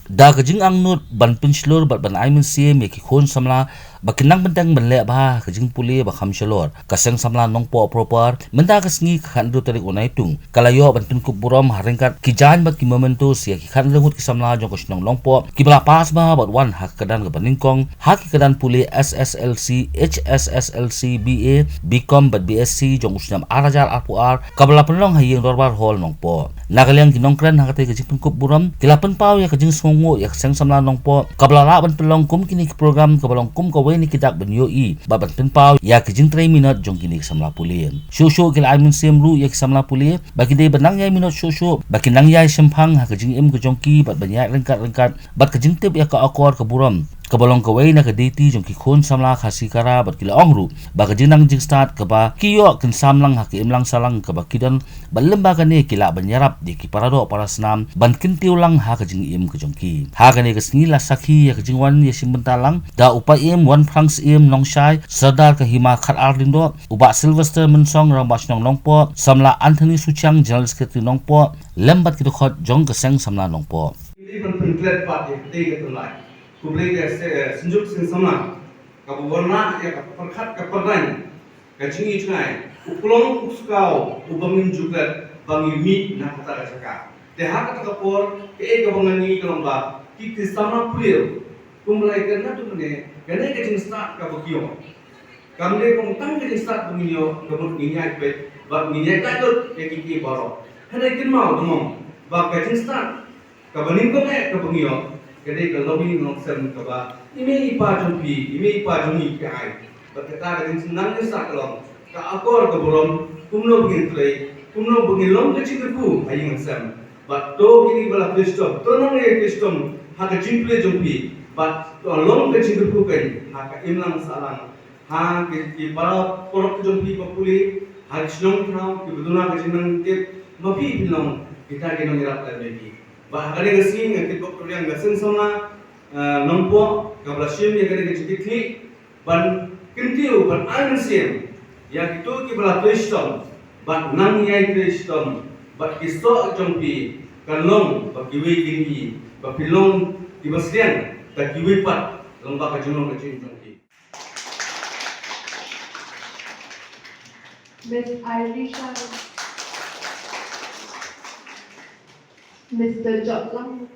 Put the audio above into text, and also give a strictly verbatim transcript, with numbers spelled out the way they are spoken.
Da ka jingangnud ban pynshlur bad ban ai mynsiem ïa ki khun samla ba kin nang bteng ban leh bha ka jingpule ba kham shalor, ka Seng Samla Nongpoh proper mynta ka sngi ka khathynriew tarik u Naitung ka la ïoh ban pynkup burom ha ryngkat ki jaiñ bad ki mementos ïa ki khathynriew ngut ki samla jong ka shnong Nongpoh kiba la pass bha bad wan ha ka kyrdan kaba nyngkong ha ki kyrdan pule S S L C, H S S L C, B A, B Com bad B Sc jong u snem ar hajar arphew ar kaba la pynlong ha Ïing Dorbar Hall Nongpoh. Na ka liang ki nongkren ha katei ka jingpynkup burom ki la pynpaw ïa ka jingsngewnguh ïa ka Seng Samla Nongpoh kaba la lah ban pynlong kum kine ki program kaba long kum kawei na ki dak ban ïohi bad ban pynpaw ïa ka jingtrei minot jong kine ki samla pule. Shuh shuh ki la ai mynsiem ruh ïa ki samla pule ba ki dei ban nang ïai minot shuh shuh, ba ki nang ïai shemphang ha ka jingim ka jong ki bad ban ïaid ryngkat ryngkat bad ka jingtip ïa ka akor ka burom kaba long kawei na ka deiti jong ki khun samla Khasi Khara bad ki la ong ruh ba ka jingnang jingstad kaba ki ïoh kin sam lang ha ka imlang sahlang kaba ki don bad lem bad kane ki lah ban ïarap ïa ki paradoh parasnam ban kyntiew lang ha ka jingim ka jong ki. Ha kane ka sngi la sakhi ïa ka jingwan ïashim bynta lang da u Paiem Wanphrang Syiem Nongshai, Sordar ka Hima Khatar Lyngdoh, u Bah Sylvester Mynsong, Rangbah Shnong Nongpoh, Samla Anthony Suchiang, General Secretary Nongpoh, lem bad ki dkhot jong ka Seng Samla Nongpoh. Ngi ban pynklet pat ïa katei ka tynrai. Khublei ka se-, eh, Synjuk Seng Samla kaba wanrah ïa ka pyrkhat ka pyrdain, ka jingïohi jngai, u klong u skaw uba ngin ju klet ba ngi mih na kata ka jaka. Te ha kata ka por kaei kaba ngan ïohi ka long ba ki, ki samla pule kumba la ïakren naduh mynne, kane ka jingstad kaba ki ïoh kam dei tang ka jingstad ba ngin ïoh, ka mut ngin ïaid peit bad ngin ïaid laitluid ïa kiei kiei baroh. Hynrei kynmaw, kynmaw ba ka jingstad kaba nyngkong eh kaba ngi ïoh ka dei ka longïing longsem kaba i mei i pa jong phi, i mei i pa jong ngi ki ai. Bad kata ka jingsngewnguh ka long ka akor ka burom, kumno ba ngin trei, kumno ba ngin long ka jingkyrkhu ha ïing ha sem. Bad to kine ba la trei shitom, to nang ïa trei shitom ha ka jingpule jong phi, bad to long ka jingkyrkhu kein ha ka imlang sahlang, ha ki, ki para paralok jong phi ba pule, ha ki shnong thaw kiba duna ka jingnang tip, ma phi phin long kita ki nongïarap lem bad ki. Bad ha kane ka sngi nga kitbok kyrpang ïa ka Seng Samla, eh, Nongpoh kaba la shim ïa kane ka jingkitkhlieh ban kyntiew ban ai mynsiem ïa kito kiba la trei shitom bad nang ïai trei shitom, bad ki soh jong phi kan long ba kiwei kin ïohi ba phi long kiba sliang, da kiwei pat long ba ka jinglong ka jingim jong phi. Miss Irisha, Mister Joklang.